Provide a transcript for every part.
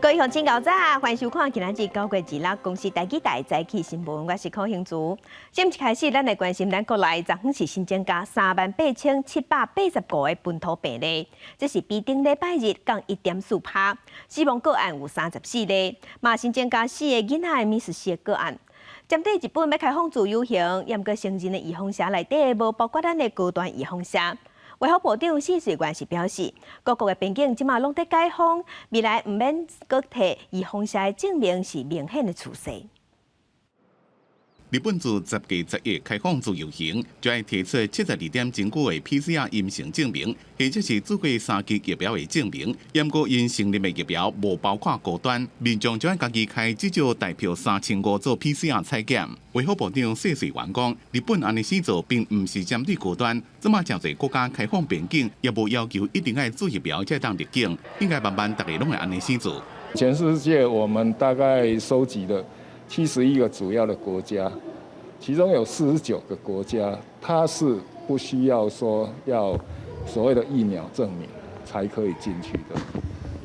各位鄉親𠢕早，歡迎收看今仔日9月26公視台語台早起新聞，我是柯興竹。先一開始，咱來關心咱國內昨昏是新增加38,785個本土病例，這是比頂禮拜日降1.4%。死亡個案有34例，嘛新增加四個囡仔的瀕死的個案。針對日本欲開放自由行，毋過承認的預防射內底無包括咱的高端預防射。衛福部長謝瑞元是表示，各國的邊境這馬攏佇解封，未來毋免閣提預防射的證明是明顯的趨勢。日本自10月11開放自由行，就愛提出72點鐘久的 PCR 陰性證明，或者是注過三劑疫苗的證明。毋過𪜶承認的疫苗無包括高端，民眾就愛家己開至少台票3500做 PCR 採檢。衛福部長謝瑞元講，日本按呢死做並毋是針對高端，這馬誠濟國家開放邊境，也無要求一定愛注疫苗才當入境，應該慢慢逐家攏會按呢死做。全世界我們大概收集了71個主要的國家，其中有49個國家，它是不需要說要所謂的疫苗證明才可以進去的，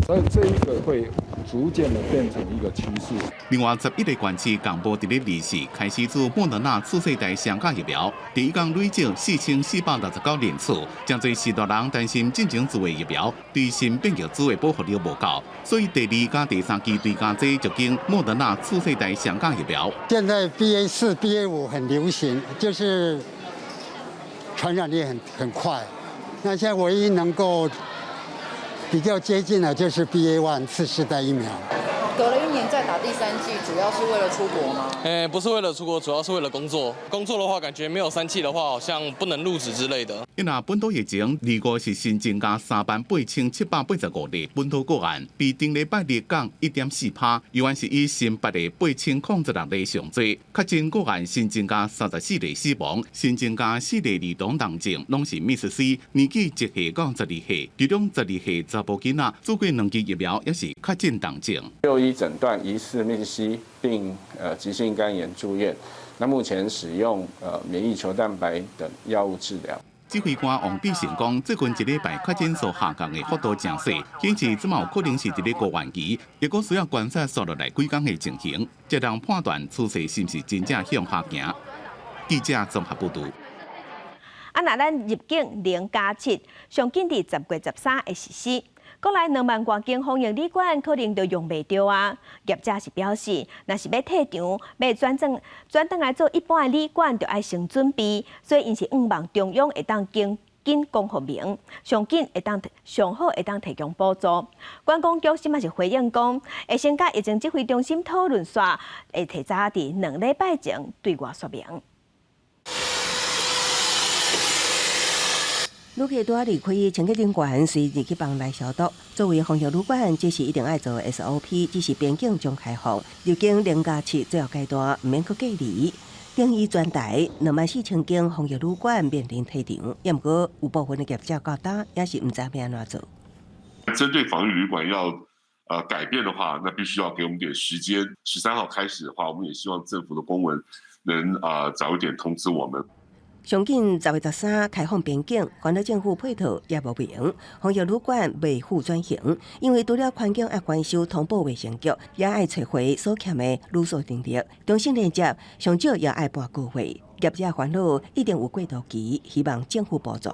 所以這一個會逐漸的變成一個趨勢。另外，11個縣市共報佇咧24開始注莫德納次世代雙價疫苗，第一工累積4469人次，誠濟序大人擔心進前注的疫苗對新變異株的保護力無夠，所以第二加第三劑追加劑就揀莫德納次世代雙價疫苗。現在 BA4、BA5很流行，就是傳染力很快。那現在唯一能夠比較接近的，就是 BA.1 次世代疫苗。隔了一年再打第三劑，主要是為了出國嗎？欸，不是為了出國，主要是為了工作。工作的話，感覺沒有三劑的話，好像不能入職之類的。因為本土疫情，25是新增加38,785例本土個案，比頂禮拜日降1.4%，猶原是以新北的8016例上濟。確診個案新增加34例死亡，新增加四例兒童重症，攏是 MIS-C，年紀1歲到12歲，其中12歲查埔囡仔注過兩劑疫苗，也是確診重症。就醫診斷疑似 MIS-C 並急性肝炎住院，那目前使用免疫球蛋白等藥物治療。指揮官王必勝講，最近一禮拜確診數下降的幅度誠細，顯示這馬有可能是佇咧高原期，抑閣需要觀察紲落來幾工的情形，才能判斷趨勢是毋是真正向下行。記者綜合報導。啊，若咱入境0+7，上緊佇10月13會實施。國內2萬外間防疫旅館可能就用袂著啊！業者是表示，若是欲退場，欲轉轉轉轉來做一般的旅館，就愛先準備。所以𪜶是向望中央會當緊緊講予明，上緊會當上好會當提供補助。觀光局這馬是回應講，會先佮疫情指揮中心討論煞，會提早佇2禮拜前對外說明。旅客拄仔離開清潔人員，隨入去房內消毒。作為防疫旅館，這是一定愛做 SOP，只是邊境將開放，入境0+7最後階段，毋免閣隔離。等於全台24,000間防疫旅館面臨退場，也毋過有部分的業者到今也是毋知欲按怎做。針對防疫旅館要改變的話，那必須要給我們點時間。13號開始的話，我們也希望政府的公文能早一點通知我們。上緊10月13開放邊境，煩惱政府配套也無明，防疫旅館袂赴轉型，因為除了環境愛翻修通報衛生局，也愛揣回所欠的旅宿能力。中心連接上少也愛半個月，業者煩惱一定有過渡期，希望政府補助。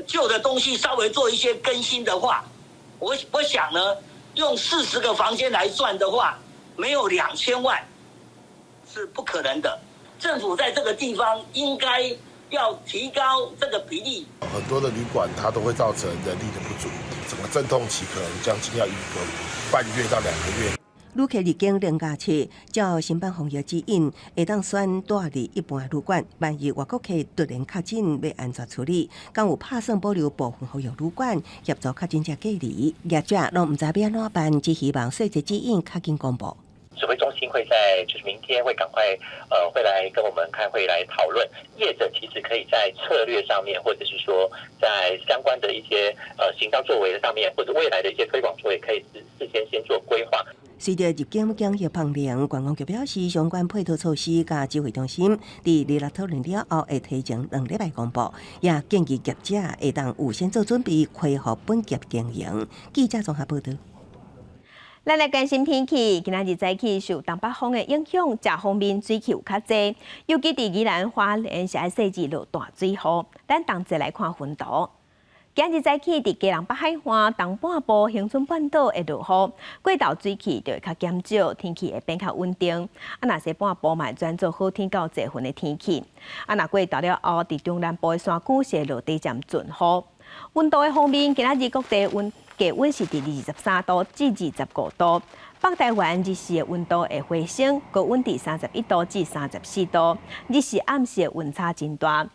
舊的東西稍微做一些更新的話，我想呢，用40個房間來算的話，沒有2000萬是不可能的。政府在這個地方應該要提高這個比例。很多的旅館它都會造成人力的不足，整個陣痛期可能將近要1個半月到2個月。旅客入境0+7，照新版防疫指引，會當選蹛佇一般旅館。萬一外國客突然確診，欲按怎處理？敢有拍算保留部分防疫旅館協助確診者隔離？業者攏毋知欲按怎辦，只希望細節指引較緊公布。指揮中心會在就是明天會趕快，會來跟我們開會來討論。業者其實可以在策略上面，或者是說在相關的一些行銷作為上面，或者未來的一些推廣作為，可以事先先做規劃。隨著入境檢疫放寬，觀光局表示，相關配套措施佮指揮中心佇二六討論了後，會提前2禮拜公布，也建議業者會當預先做準備，恢復本業經營。記者綜合報導。咱來關心天氣，今仔日早起受東北風的影響，這方面水汽有較濟，尤其佇宜蘭花蓮是愛細緻落大水雨。咱同齊來看雲圖。今日早起佇基隆北海岸東半部、恆春半島會落雨，過晝水汽就會較減少，天氣會變較穩定。啊，若西半部嘛會轉做好天到濟雲的天氣。啊，若過晝了後，佇中南部的山區是會落短暫陣雨。溫度的方面，今仔日各地溫低溫是佇23度至25度。北台灣日時的溫度會回升，高溫佇31度至34度。日時暗時的溫差真大。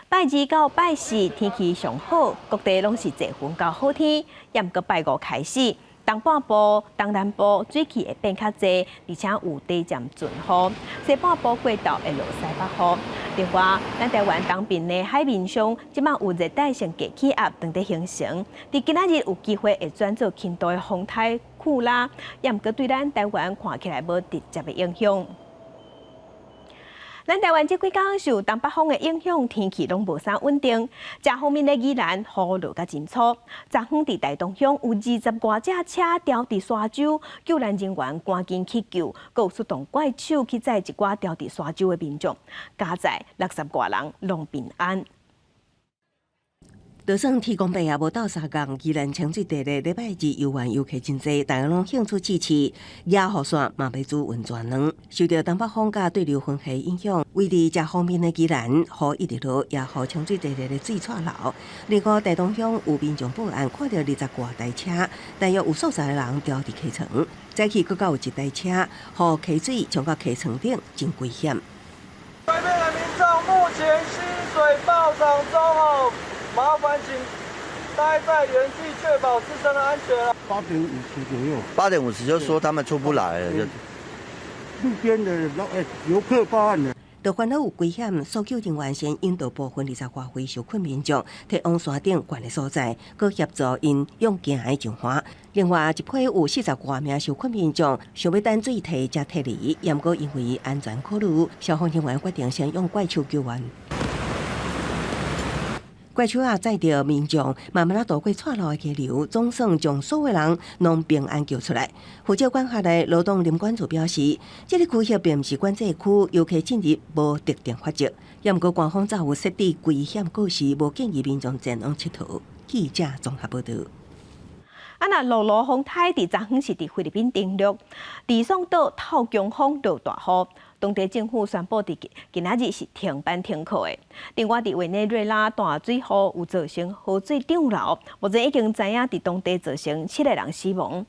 拜二到拜四天氣上好，各地攏是濟雲到好天。毋過拜五開始，東半部、東南部水汽會變較濟，而且有短暫陣雨。西半部過晝會落西北雨。另外，咱台灣東邊的海面上，這擺有熱帶性低氣壓正佇形成，佇今仔日有機會會轉做輕度的風颱庫拉，也毋過對咱台灣看起來無直接的影響。咱台灣這幾工受東北風的影響，天氣攏無啥穩定。這方面的宜蘭雨落甲真粗，昨昏佇台東鄉有20外隻車牢佇沙洲，救援人員趕緊去救，閣有出動怪手去載一寡牢佇沙洲的民眾，佳哉60外人攏平安。就算天公伯也無鬥相共，宜蘭清水地咧禮拜二遊玩遊客真濟，大家攏興趣試試，野雨傘嘛欲煮溫泉卵。受著東北風佮對流雲系影響，位佇遮方面的宜蘭雨一直落，也予清水地咧的水掣流。另外，台東鄉有民眾報案，看著20外台車，大約有數十個人牢佇溪床。早起閣閣有一台車，予溪水沖到溪床頂，真危險。外面的民眾目前溪水暴漲中哦。麻煩請待在原地，確保自身的安全。8點50左右。8點50就說他們出不來了，就路邊的老遊客報案的。就煩惱有危險，搜救人員先引導部分20外歲受困民眾，提往山頂懸的所在，閣協助𪜶用行的上岸。另外一批有40外名受困民眾，想欲等水退才撤離，毋過因為安全考慮，消防人員決定先用怪手救援。怪手仔載著民眾，慢慢仔渡過掣流的溪流，總算將所有人攏平安救出來。負責管轄的羅東林管處表示，這個區域並毋是管制區，遊客進入無特定罰則。毋過官方早有設置危險告示，無建議民眾前往𨑨迌。記者綜合報導。啊，若諾魯風颱佇昨昏是佇菲律賓登陸，呂宋島透強風落大雨，當地政府宣布佇今仔日是停班停課的。另外，佇委內瑞拉大水雨有造成河水漲流，目前已經知影佇當地造成七個人死亡。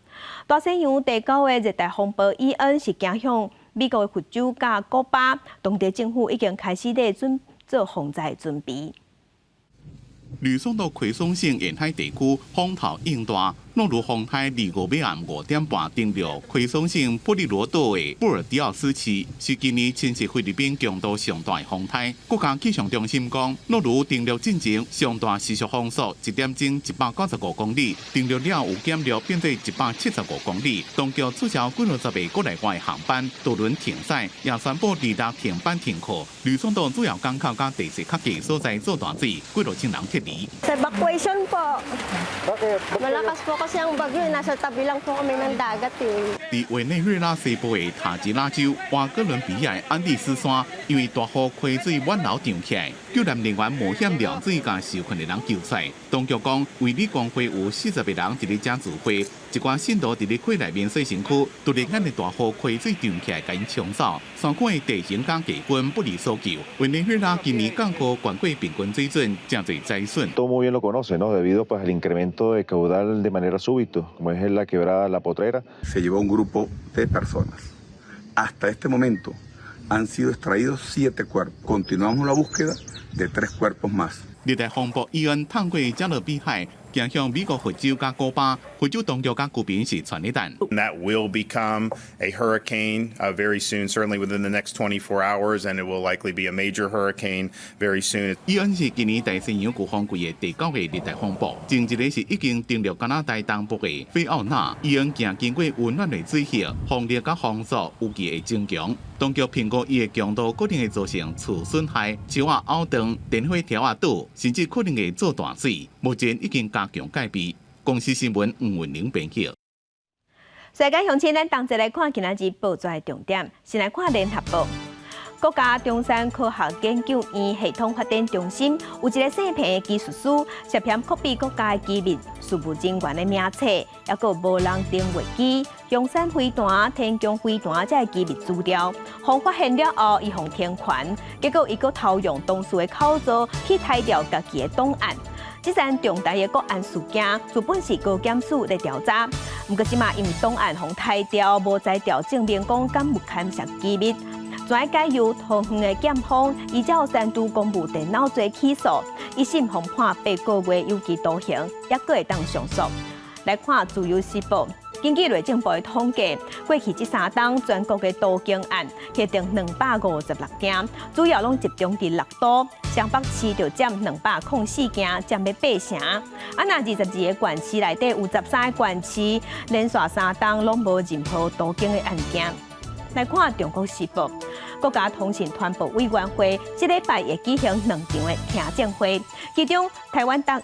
大西洋第九个熱帶風暴伊恩是行向美國的佛州佮古巴，當地政府已經開始咧準做防災準備。呂宋島奎松省沿海地區風頭應大，諾魯風颱25暝暗5點半登陸奎松省布利羅島的布爾迪奧斯市，是今年侵襲菲律賓強度上大的風颱。國家氣象中心講，諾魯登陸進前上大時速風速一點鐘195公里，登陸了有減弱變做175公里。當局取消幾落十個國內外航班，渡輪停駛，也宣布二六停班停課。呂宋島主要港口佮地勢較低所在做大水，幾落千人撤離。 Evacuation po. Malakas po kasi ang bagyo. Nasa tabi lang po kami ng dagat eh. 佇委內瑞拉西部的塔吉拉州，倚哥倫比亞的安第斯山，因為大雨溪水滿流漲起來，救援人員冒險掠水，共受困的人救出來。當局講，衛理公會有40個人佇咧遮聚會，一寡信徒佇咧區內面洗身軀，突然間的大雨溪水漲起來，共𪜶沖走。山區的地形佮氣溫不利搜救。委內瑞拉今年降雨懸過平均水準，誠濟災損。 Todo muy bien lo conoce, ¿no? Debido pues al incremento de caudal de manera súbito, como es la quebrada La Potrera. Se llevó un grupo de personas. Hasta este momento han sido extraídos siete cuerpos. Continuamos la búsqueda de tres cuerpos más. 熱帶風暴伊恩通過加勒比海，行向美國佛州佮古巴，佛州當局佮居民是全力等。 That will become a hurricane very soon, certainly within the next 24 hours, and it will likely be a major hurricane very soon. 伊恩是今年大西洋颶風季的第九個熱帶風暴，前一个是已經登陸加拿大東部的菲奧娜。伊恩行經過溫暖的水域，風力佮風速預計會增強。當局評估伊的強度可能會造成厝損害、樹仔拗斷、電火柱仔倒，甚至可能會做大水。目前已經加強戒備。公視新聞吳文玲編譯。世界鄉親，咱同齊來看今仔日報紙的重點，先來看聯合報。國家中山科學研究院系統發展中心有一個姓彭的技術師，涉嫌拷貝國家的機密事務人員的名冊，抑閣無人定位機、雄山飛彈、天弓飛彈這个機密資料，予發現了後，伊予停權，結果伊閣偷用同事的口座去刣掉家己的檔案。這件重大的國安事件，原本是高檢署咧調查，毋過這馬因為檔案予刣掉，無材料證明講敢有牽涉機密，全改由桃園的檢方依照刪除公務電腦罪起訴，一審予判8個月有期徒刑，抑閣會當上訴。來看《自由時報》，根據內政部的統計，過去這3冬全國的毒警案核定256件，主要攏集中佇六都，雙北市就佔204件，佔欲八成。啊，若22個縣市內底有13個縣市連續3冬攏無任何毒警的案件。來看《中國時報》，國家通信傳播委員會這禮拜會舉行兩場的聽證會，其中台灣大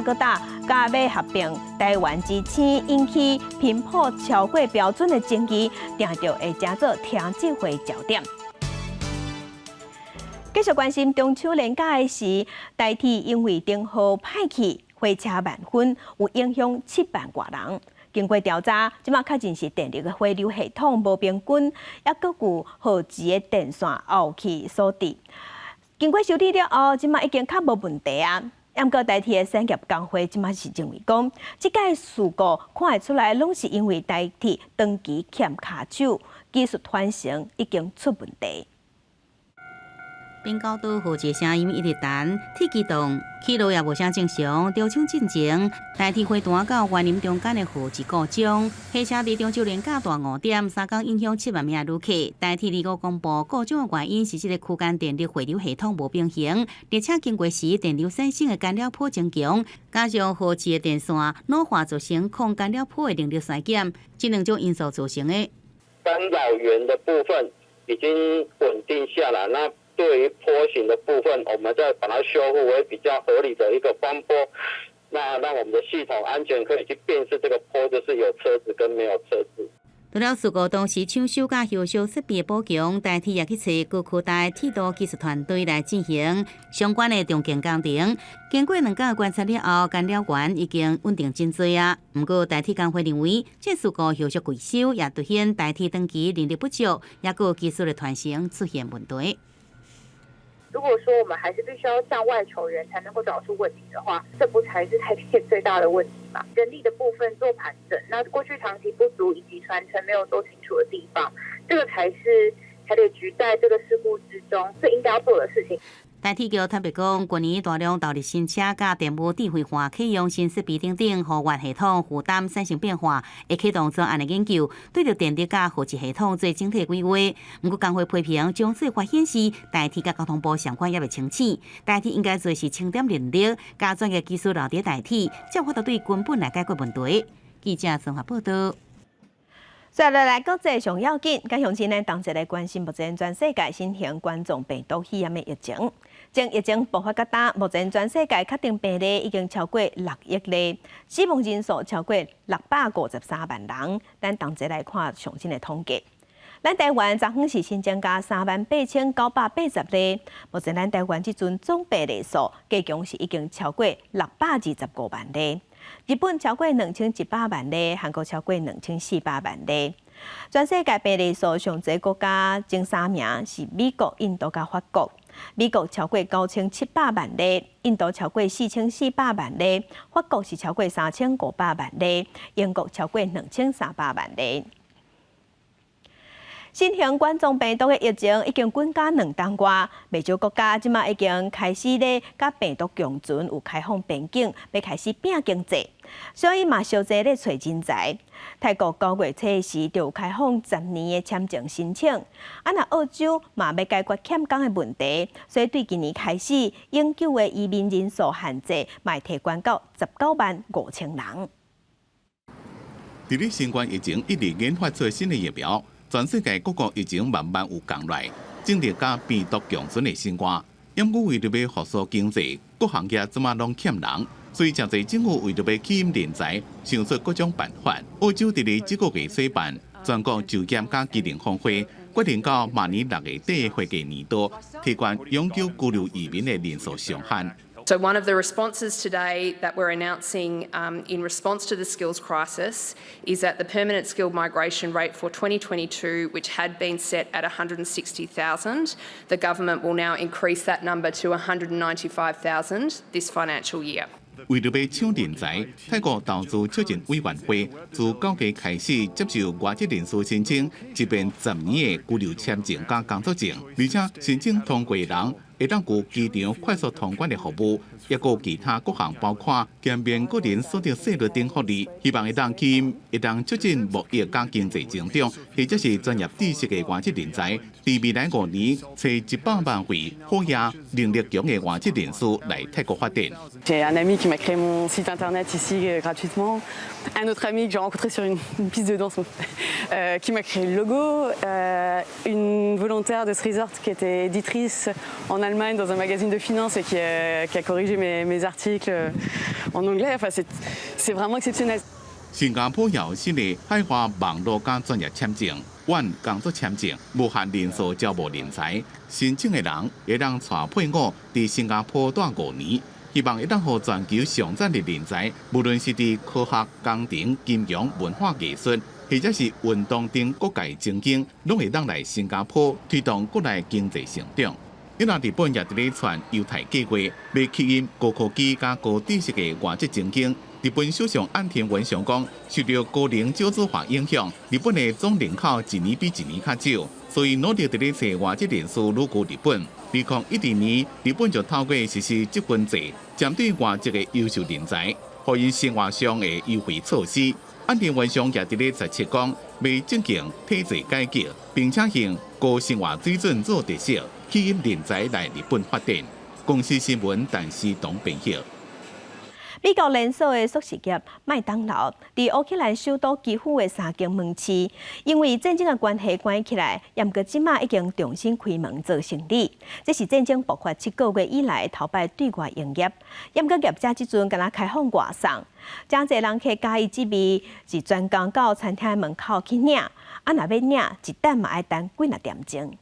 哥大佮欲合併台灣之星引起頻譜超過標準的爭議，定著會成做聽證會焦點。繼續關心中秋連假的時，台鐵因為燈號歹去，火車慢分，有影響7萬外人。經過調查，這馬確認是電力的匯流系統無平均，抑閣有荷磁的電線拗去所致。經過修理了後，這馬已經較無問題啊。毋過台鐵的產業工會這馬是認為講，這擺事故看會出來，攏是因為台鐵長期欠跤手，技術傳承已經出問題。邊高都號一聲音一直彈，鐵機動，起落也無啥正常。中秋進前，台鐵火段到員林中間的號誌故障，火車佇中秋連假大5點，3工影響7萬名旅客。台鐵二五公布故障的原因是這個區間電力匯流系統無平衡，列車經過時電流產生的干擾波增強，加上號誌的電線老化造成抗干擾波的能力衰減，這兩種因素造成的。干擾源的部分已經穩定下來，那對於波形的部分，我們再把它修復為比較合理的一個方波，那讓我們的系統安全可以去辨識這個坡就是有車子跟沒有車子。除了事故當時搶修佮維修設備的補強，台鐵也去揣高科大鐵道技術團隊來進行相關的重建工程。經過兩工觀察了後，干擾源已經穩定真濟啊。毋過台鐵工會認為，這事故後續維修也凸顯台鐵長期人力不足，抑閣技術的傳承出現問題。如果說我們還是必須要向外求援才能夠找出問題的話，這不才是台鐵最大的問題嗎？人力的部分做盤整，那過去長期不足以及傳承沒有做清楚的地方，這個才是台鐵局在這個事故之中最應該要做的事情。台鐵局特別講，去年大量投入新車佮電務智慧化啟用新設備等等，予原系統負擔產生變化，會啟動專案的研究，對著電力佮荷磁系統做整體規劃。毋過工會批評，種做法顯示台鐵佮交通部相關猶未清醒，台鐵應該做是清點人力，佮專業技術留佇台鐵，才有法度對根本來解決問題。記者綜合報道。接落來國際上要緊，佮鄉親呢同齊來關心目前全世界新型冠狀病毒肺炎的疫情。從疫情爆發到今，目前全世界確定病例已經超過6億例，死亡人數超過653萬人。咱同齊來看上新的統計。咱台灣昨昏是新增加38,980例，目前咱台灣這陣總病例數加強是已經超過625萬例。日本超過2100萬例，韓國超過2400萬例。全世界病例數上濟國家前三名是美國、印度佮法國。美國超過9700萬例，印度超過4400萬例，法國是超過3500萬例，英國超過2300萬例。新型冠狀病毒的疫情已經滾甲2冬外，袂少國家這馬已經開始咧佮病毒共存，有開放邊境，欲開始拚經濟，所以嘛相濟咧揣人才。泰國9月初時就有開放10年的簽證申請，啊若澳洲嘛欲解決欠工的問題，所以對今年開始，永久的移民人數限制嘛會提懸到19萬5千人。佇咧新冠疫情一直研發出新的疫苗。全世界各國疫情慢慢有降來，進入佮病毒共存的新冠。毋過為著欲復甦經濟，各行業這馬攏欠人，所以誠濟政府為著欲吸引人才，想出各種辦法。澳洲佇咧這個月舉辦全國就業佮技能峰會，決定到明年6月底會計年度，提懸永久居留移民的人數上限。 So, one of the responses today that we're announcing in response to the skills crisis is that the permanent skilled migration rate for 2022, which had been set at 160,000, the government will now increase that number to 195,000 this financial year. 為著欲搶人才，泰國投資促進委員會自9月開始接受外籍人士申請一免10年的居留簽證佮工作證，而且申請通過人會當有機場快速通關的服務，抑閣有其他各項包括減免個人所得稅率等福利，希望會當吸引會當促進貿易佮經濟增長，或者是專業知識的外籍人才，佇未來5年揣100萬位好額能力強的外籍人士來泰國發展。 J'ai un ami qui m'a créé mon site internet ici gratuitement, un autre ami que j'ai rencontré sur une piste de danse qui m'a créé le logo, une volontaire de ce resort qui était éditrice en Allemagne dans un magazine de finance et qui a corrigé mes articles en anglais. Enfin, c'est vraiment exceptionnel. 新加坡有新的海外網路佮專業簽證、阮工作簽證，無限人數招募人才，申請的人會當帶配偶佇新加坡蹛5年，希望會當予全球上讚的人才，無論是佇科學、工程、金融、文化藝術，或者是運動等各界精英，攏會當來新加坡推動國內經濟成長。因為日本也佇咧傳優待計劃，欲吸引高科技佮高知識的外籍精英。日本首相岸田文雄講，受著高齡少子化影響，日本的總人口一年比一年較少，所以努力佇咧揣外籍人士旅居日本。2012年，日本就透過實施積分制，針對外籍的優秀人才，予𪜶生活上的優惠措施。岸田文雄也佇咧17講，欲進行體制改革，並且用高生活水準做特色，吸引人才來日本發展。公視新聞，陳思東編譯。美國連鎖的速食業麥當勞，佇烏克蘭首都基輔的三間門市，因為戰爭的關係關起來，毋過這馬已經重新開門做生意。這是戰爭爆發7個月以來頭擺對外營業，毋過業者這陣敢若開放外送，誠濟人客佮意這味，是專工到餐廳門口去領，啊，若欲領，一等嘛愛等幾若點鐘。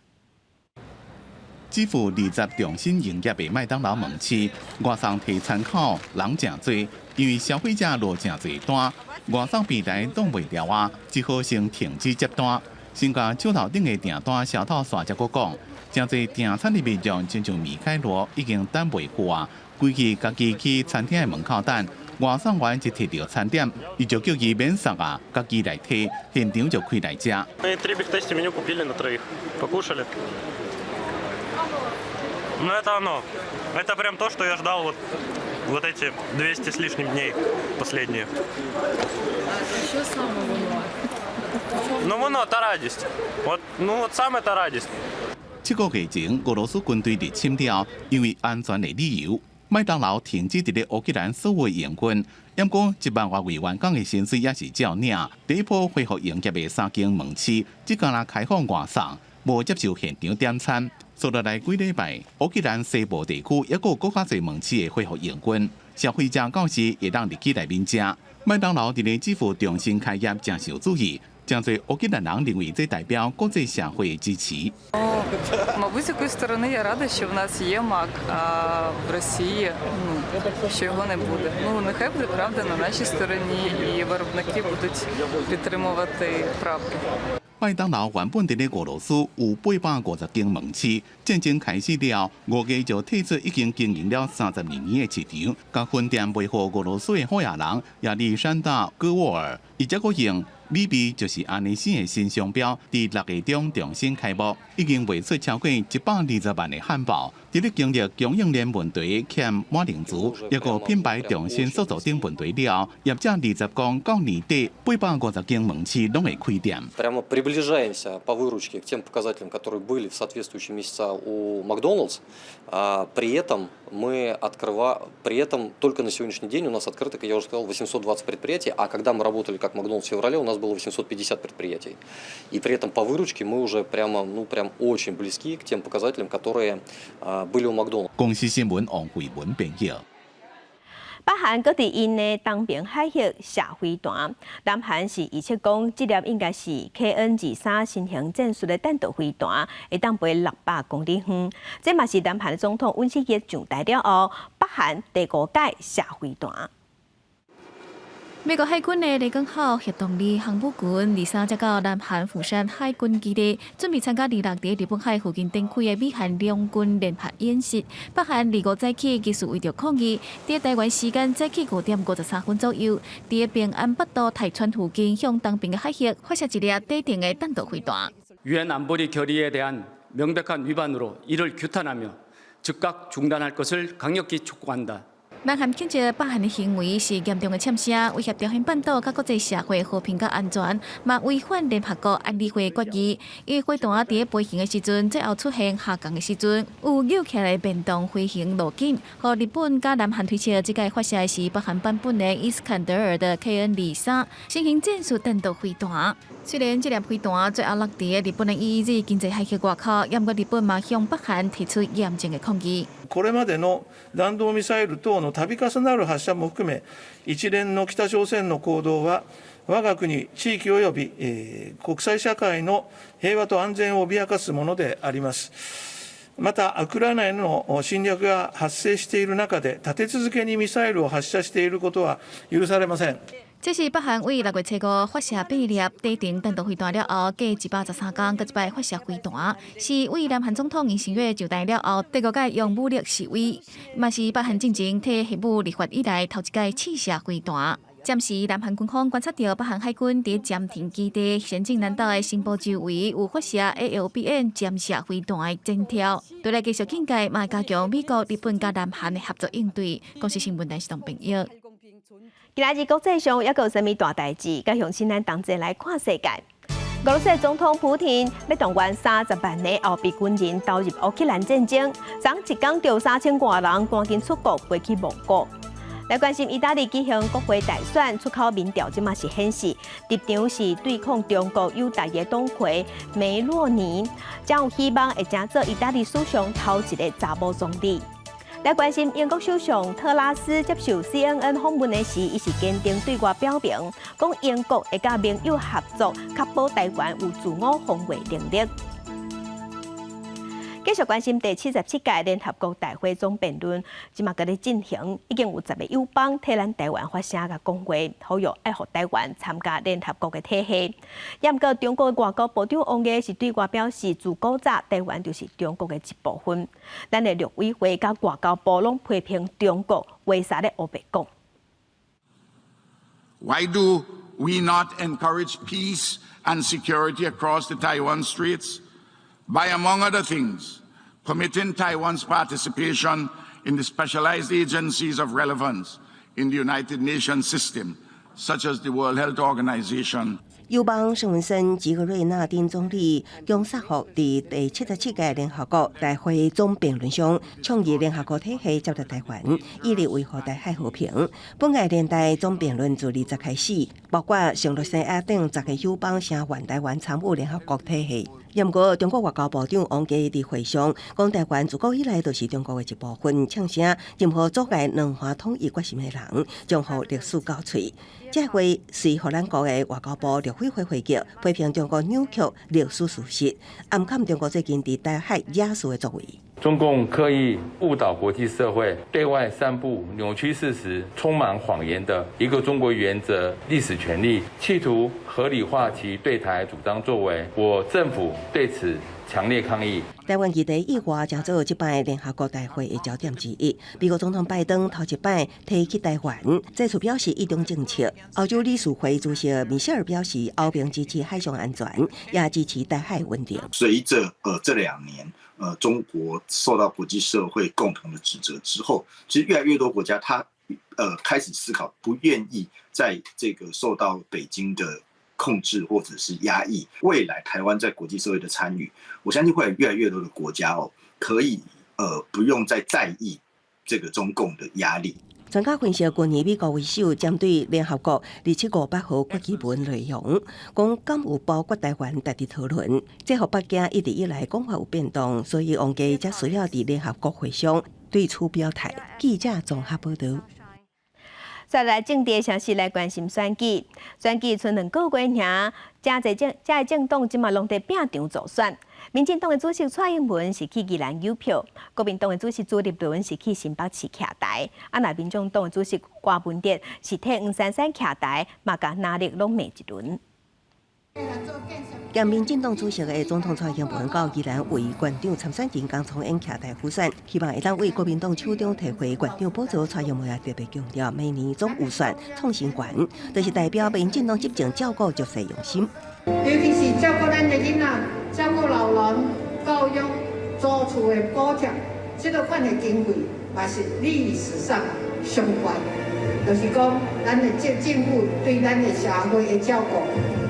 基輔20重新營業的麥當勞門市，外送提餐口人誠濟，因為消費者落誠濟單，外送平台擋袂牢啊，只好先停止接單。先共手頭頂的訂單銷到煞才閣講，誠濟訂餐的民眾親像米開羅已經等袂過啊，規氣家己去餐廳的門口等，外送員一提著餐點，伊就叫伊免送啊，家己來提，現場就開來食。 Мы три Big Tasty меню купили на троих, покушали. Ну это оно. Это прям то, что я ждал вот эти 200 с лишним дней последние. Що саме воно? Ну воно, та радість. Вот, ну вот саме та радість. 7個月前，俄羅斯軍隊入侵了，因為安全的理由，麥當勞停止佇咧烏克蘭所有營運。毋過1萬外位員工的薪水也是照領。第一波恢復營業的三間門市，這工若開放外送，無接受現場點餐。紲落來幾禮拜，烏克蘭西部地區抑閣有閣較濟門市會恢復營運，消費者到時會當入去內面食。麥當勞佇咧基輔重新開業，誠受注意。誠濟烏克蘭人認為這代表國際社會的支持。 Мабуть, з якоїсь сторони я рада, що в нас є Мак, а в Росії, ну, що його не буде. Ну, нехай буде правда на нашій стороні, і виробники будуть підтримувати правду. 麥當勞原本佇咧俄羅斯有850間門市，戰爭開始了，5月就退出已經經營了32年的市場，共分店賣予俄羅斯的好額人亞歷山大·戈沃爾，伊才閣用美味就是按呢生的新商標，佇6月中重新開幕，已經賣出超過120萬的漢堡。佇咧經歷供應鏈問題、欠馬鈴薯，抑閣品牌重新塑造等問題了後，業者預測講到年底850間門市攏會開店。 Прямо приближаемся по выручке к тем показателям, которые были в соответствующие месяца у Макдоналдс. При этом только на сегодняшний день у нас открыто, как я уже сказал, 820 предприятий, а когда мы работали как Макдоналдс в феврале, у нас было 850 предприятий. И при этом по выручке мы уже прямо, ну, прям очень близки к тем показателям, которые были у Макдоналдс. 公視新聞王慧文編譯。北韓閣佇𪜶的東爿海域射飛彈，南韓是預測講，這粒應該是 KN 二三新型戰術的彈道飛彈，會當飛600公里遠。這嘛是南韓總統尹錫悅上台了後，北韓第五擺射飛彈。美國海軍的雷根號核動力航母群23才到南韓釜山海軍基地，準備參加26佇日本海附近展開的美韓兩軍聯合演習。北韓25早起其實為著抗議，佇台灣時間早起5點53分左右，佇平安北道大川附近向東爿的海域發射一粒短程的彈道飛彈。 유엔 안보리 결의에 대한 명백한 위반으로 이를 규탄하며 즉각 중단할 것을 강력히 촉구한다. 南韓譴責北韓的行為是嚴重的嗆聲，威脅朝鮮半島佮國際社會和平佮安全，嘛違反聯合國安理會決議。伊飛彈佇飛行的時陣，最後出現下降的時陣，有扭起來變動飛行路徑，予日本佮南韓推測，這擺發射的是北韓版本的伊斯坎德爾的 KN 二三新型戰術彈道飛彈。雖然這粒飛彈最後落佇日本的 EEZ 經濟海域外口，毋過日本嘛向北韓提出嚴正的抗議。これまでの弾道ミサイル等の度重なる発射も含め、一連の北朝鮮の行動は、我が国、地域及び国際社会の平和と安全を脅かすものであります。また、ウクライナへの侵略が発生している中で、立て続けにミサイルを発射していることは許されません。這是北韓為6月初五發射八粒短程彈道飛彈了後，隔113天，閣一擺發射飛彈，是為南韓總統尹錫悅上台了後，第五擺用武力示威，嘛是北韓進前提核武立法以來頭一擺試射飛彈。暫時，南韓軍方觀察到北韓海軍佇艦艇基地咸鏡南道的新埔周圍有發射 ALBM 潛射飛彈的徵兆，對來繼續警戒，嘛加強美國、日本佮南韓的合作應對。公視新聞台是董朋友。今仔日國際上猶閣有啥物大代誌？佮鄉親咱同齊來看世界。俄羅斯總統普廷欲動員30萬个後備軍人投入烏克蘭戰爭，昨一工就3000外人趕緊出國飛去蒙古。來關心意大利舉行國會大選，出口民調這馬是顯示，立場是對抗中國友台的黨魁梅洛尼，將有希望會成做意大利史上頭一个查某總理。來關心英國首相特拉斯接受 CNN 訪問的時，伊是堅定對外表明，講英國會佮盟友合作，確保台灣有自我防衛能力。繼續關心第77屆聯合國大會總辯論，這馬閣咧進行，已經有十个友邦替咱台灣發聲佮講話，呼籲愛予台灣參加聯合國的體系。毋過中國外交部長王毅是對外表示，自古早台灣就是中國的一部分。咱的陸委會佮外交部攏批評中國話啥咧烏白講。 Why do we not encourage peace and security across the Taiwan Straits? By, among other things, permitting Taiwan's participation in the specialized agencies of relevance in the United Nations system, such as the World Health Organization. 友邦聖文森及格瑞納丁總理姜薩福佇第77屆聯合國大會總辯論上，倡議聯合國體系接納台灣，以力維護台海和平。本屆聯大總辯論自20開始，包括聖盧西亞等十个友邦聲援台灣參與聯合國體系。毋過，中國外交部長王毅佇會上講，台灣自古以來就是中國的一部分，嗆聲任何阻礙兩岸統一決心的人，將予歷史教喙。這話隨予咱國的外交部陸委會回擊，批評中國扭曲歷史事實，暗崁中國最近佇台海惹事的作為。中共刻意誤導國際社會，對外散布扭曲事實、充滿謊言的一個中國原則歷史權利，企圖合理化其對台主張作為。我政府對此強烈抗議。台灣議題意外成做這擺聯合國大會的焦點之一。美國總統拜登頭一擺提起台灣，再次表示一中政策。歐洲理事會主席米歇爾表示，歐盟支持海上安全，也支持台海穩定。隨著這2年，中國受到國際社會共同的指責之後，其實越來越多國家，他開始思考，不願意在這個受到北京的控制或者是壓抑。未來台灣在國際社會的參與，我相信會有越來越多的國家哦，可以不用再在意這個中共的壓力。專家分析，去年美國為首針對聯合國2758號決議文內容，講敢有包括台灣值得討論，這予北京一直以來講法有變動，所以王毅才需要佇聯合國會上對此表態。記者綜合報道。再來政治消息來關心選舉，選舉賰兩個月爾，誠濟政遮个政黨這馬攏佇拚場助選。民進黨的主席蔡英文是去宜蘭誘票，國民黨的主席朱立倫是去新北市徛台，啊，若民眾黨的主席柯文哲是替黃珊珊徛台，嘛共藍綠攏罵一輪。兼民進黨主席的總統蔡英文到宜蘭為縣長參選人江聰英徛台輔選，希望會當為國民黨手中提回縣長寶座。蔡英文也特別強調，明年總預算創新懸，就是代表民進黨執政照顧弱勢用心。尤其是照顧咱的囡仔，照顧老人、教育、租厝的補貼，這个款的經費嘛是歷史上上懸，就是講咱的政府對咱的社會的照顧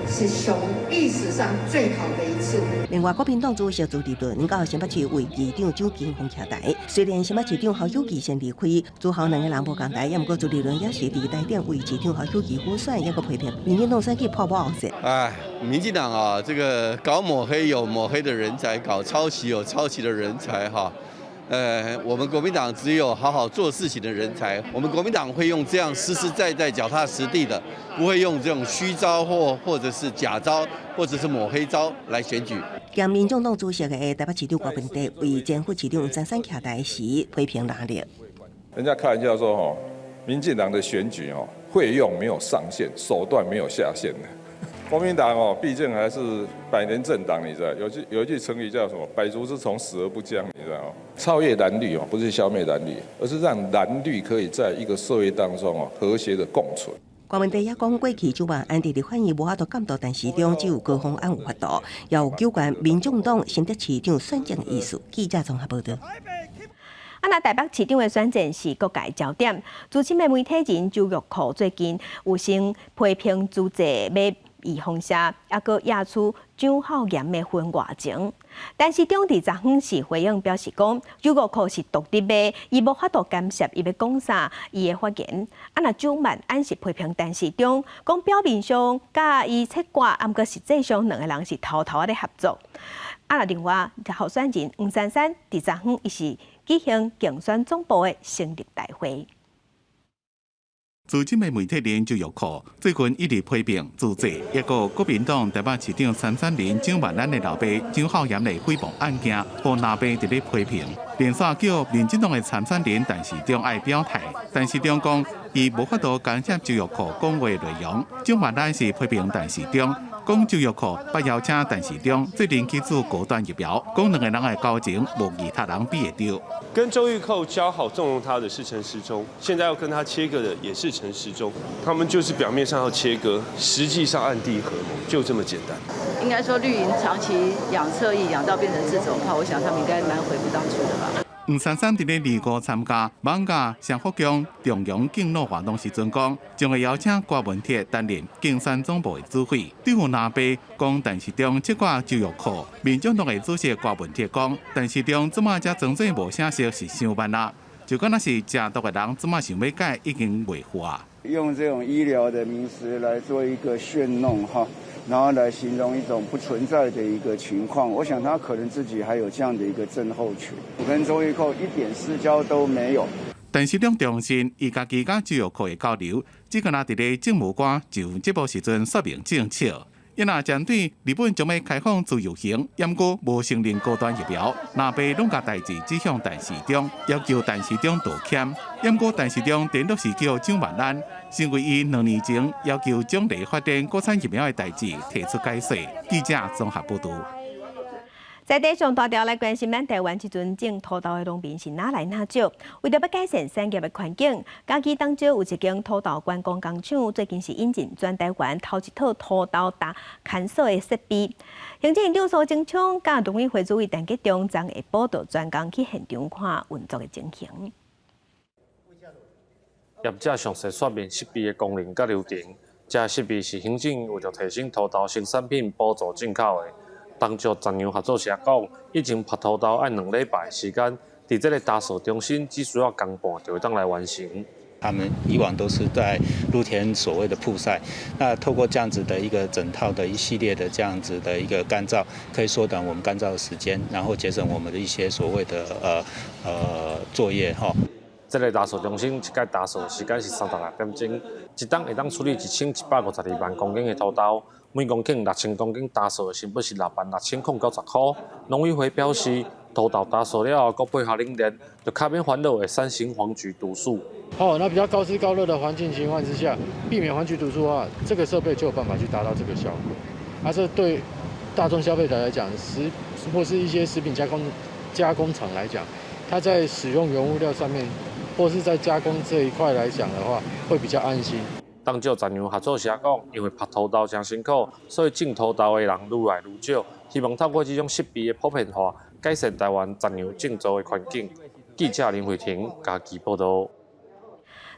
是上歷史上最好的一次。另外，國民黨主席朱立倫到新北市為議長蔣金鳳徛台，雖然新北市長侯友宜先離開，朱侯兩个人無仝台，也毋過朱立倫也是佇台頂為市長侯友宜輔選，抑閣批評民進黨選舉破抹紅線。哎，民進黨啊，這個搞抹黑有抹黑的人才，搞抄襲有抄襲的人才，哈。我們國民黨只有好好做事情的人才。我們國民黨會用這樣實實在在、腳踏實地的，不會用這種虛招或者是假招，或者是抹黑招來選舉。兼民眾黨主席的台北市長柯文哲為前副市長黃珊珊徛台時批評藍綠。人家開玩笑說：吼，民進黨的選舉哦，費用沒有上限，手段沒有下限的。國民黨哦，畢竟還是百年政黨，你知道？有一句成語叫什麼？百足之蟲，死而不僵，你知道嗎？超越藍綠哦，不是消滅藍綠，而是讓藍綠可以在一個社會當中哦，和諧的共存。柯文哲也講，過去蔣萬安佇立法院無法度監督陳時中，只有高虹安有法度，也有糾結民眾黨新竹市長選戰的意思。記者綜合報道。啊，若台北市長的選戰是各界焦點。資深的媒體人周玉蔻最近有先批評諸濟買預防射，抑閣惹出蔣孝嚴的婚外情。陳時中佇昨昏是回應表示講，周玉蔻是獨立的，伊無法度干涉伊欲講啥，伊的發言。啊，若蔣萬安是批評陳時中，講表面上佮伊切割，毋過實際上兩个人是偷偷咧合作。啊，若另外候選人黃珊珊佇昨昏伊是舉行競選總部的成立大會。資深的媒體人周玉蔻最近一直批評諸濟抑閣國民黨台北市長參選人蔣萬安的老爸蔣孝嚴的誹謗案件，予藍白佇咧批評，連續叫民進黨的參選人陳時中愛表態。陳時中講，伊無法度干涉周玉蔻講話內容。蔣萬安是批評陳時中，講周玉蔻捌邀請陳時中最近去注高端疫苗，講兩个人的交情無其他人比會著。跟周玉蔻交好縱容他的是陳時中，現在要跟他切割的也是陳時中，他們就是表面上要切割，實際上暗地合謀，就這麼簡單。應該說綠營長期養側翼養到變成自走炮，我想他們應該蠻悔不當初的吧。黃珊珊佇咧二五參加艋舺雙福宮重陽敬老活動時陣講，將會邀請柯文哲擔任競選總部的主委。對於藍白講陳時中切割周玉蔻，民眾黨的主席柯文哲講，陳時中這馬才裝做無聲色是傷慢啦，就敢若是食毒的人，這馬想欲改已經袂赴啊。用這種醫療的名詞來做一個炫弄哈，然後來形容一種不存在的一個情況，我想他可能自己還有這樣的一個症候群，我跟周玉蔻一點私交都沒有。陳時中重申，伊家己佮周玉蔻的交流，只敢若佇咧政務官就職務時陣說明政策。伊若針對日本將欲開放自由行，毋過無承認高端疫苗，藍白攏共代誌指向陳時中，要求陳時中道歉。毋過陳時中顛倒是叫蔣萬安，成為伊2年前要求獎勵發展國產疫苗的代誌提出解說。記者綜合報導。在地上大條來關心咱台灣這陣種土豆的農民是愈來愈少。為著欲改善產業的環境，嘉義東石有一間土豆觀光工廠，最近是引進全台灣頭一套土豆打牽索的設備。行政院長蘇貞昌佮農委會主委陳吉仲昨下晡就專工去現場看運作的情形。業者詳細說明設備的功能佮流程，這設備是行政院為著提升土豆生產品補助進口的。東石重陽合作社講，以前曝土豆愛2禮拜時間，佇這个打掃中心只需要工半就會當來完成。他們以往都是在露天所謂的曝曬，那透過這樣子的一個整套的一系列的這樣子的一個乾燥，可以縮短我們乾燥的時間，然後節省我們的一些所謂的作業哈。這个打掃中心一擺打掃時間是36點鐘，一冬會當處理1152萬公頃的土豆，每公頃6000公頃打掃的成本是6萬6090塊。農委會表示，土豆打掃了後，閣配合冷鏈，就較免煩惱會產生黃曲毒素。哦，那比較高濕高熱的環境情況之下，避免黃曲毒素的話，這個設備就有辦法去達到這個效果。啊，這對大眾消費者來講，食或是一些食品加工廠來講，它在使用原物料上面，或是在加工這一塊來講的話，會比較安心。當照雜糧合作社講，因為曝土豆誠辛苦，所以種土豆的人愈來愈少。希望透過這種設備的普遍化，改善台灣雜糧種植的環境。記者林慧婷嘉義報導。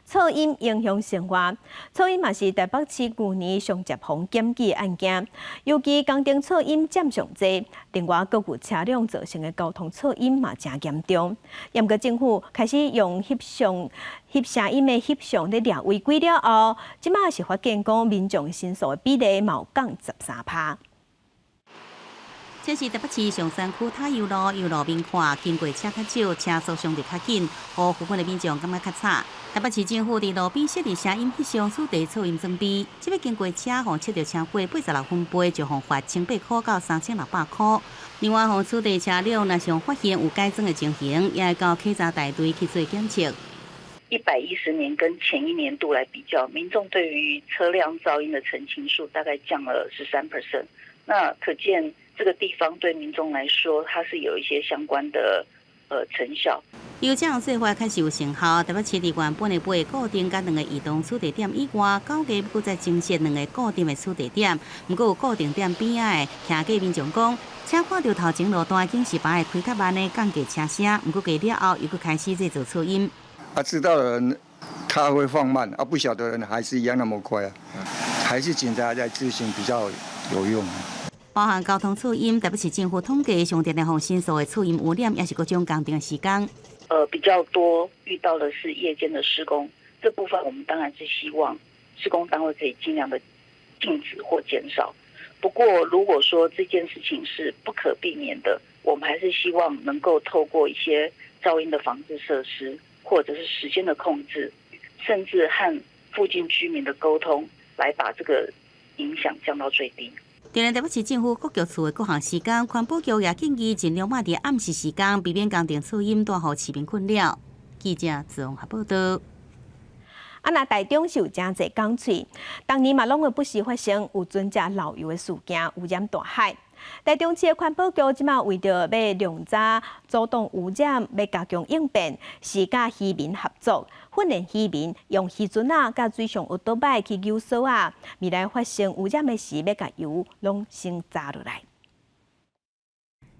噪音影響生活，噪音嘛是台北市舊年上捷予檢舉案件，尤其工程噪音佔上濟，另外閣有車輛造成的交通噪音嘛誠嚴重。毋過政府開始用翕相、翕聲音的翕相咧掠違規了後，這馬是發現講民眾申訴的比例嘛有降13%。這是台北市松山區塔悠路，由路面看，經過車較少，車速相對較緊，予附近的民眾感覺較吵。台北市政府佇路邊設置聲音翕相取締噪音裝備，這擺經過車予測著超過86分貝，就予罰1800塊到3600塊。另外，予取締車輛若想發現有改裝的情形，也會到稽查大隊去做檢測。 110年跟前一年度來比較，民眾對於車輛噪音的陳情數大概降了13%。那可見這個地方對民眾來說，它是有一些相關的成效。由這項做法確實有成效，台北市佇原本的八個固定佮兩个移動取締點以外，9月閣再增設兩個固定的取締點。毋過有固定點邊仔的騎過民眾講，車看著頭前路段警示牌會開較慢的降低車聲，毋過過了後又閣開始製造噪音。啊，知道的人他會放慢，啊，不曉得的人還是一樣那麼快啊，還是警察在執行比較有用。包含交通噪音，台北市政府統計上常常予申訴的噪音污染，也是各種工程時工。比較多遇到的是夜間的施工，這部分我們當然是希望施工單位可以盡量的禁止或減少。不過，如果說這件事情是不可避免的，我們還是希望能夠透過一些噪音的防治設施，或者是時間的控制，甚至和附近居民的溝通，來把這個影響降到最低。除了台北市政府各局處的各項施工，環保局也建議盡量莫佇暗時時間，避免工程噪音帶予市民困擾。記者子榮合報道。啊，若台中是有誠濟港喙，逐年嘛攏會不時發生有船隻漏油的事件，污染大海。台中市的環保局這馬為著欲量早阻擋污染，欲加強應變，是佮漁民合作，訓練漁民用漁船仔佮水上歐多擺去扭索仔，未來發生污染的時，欲共油攏先揸落來。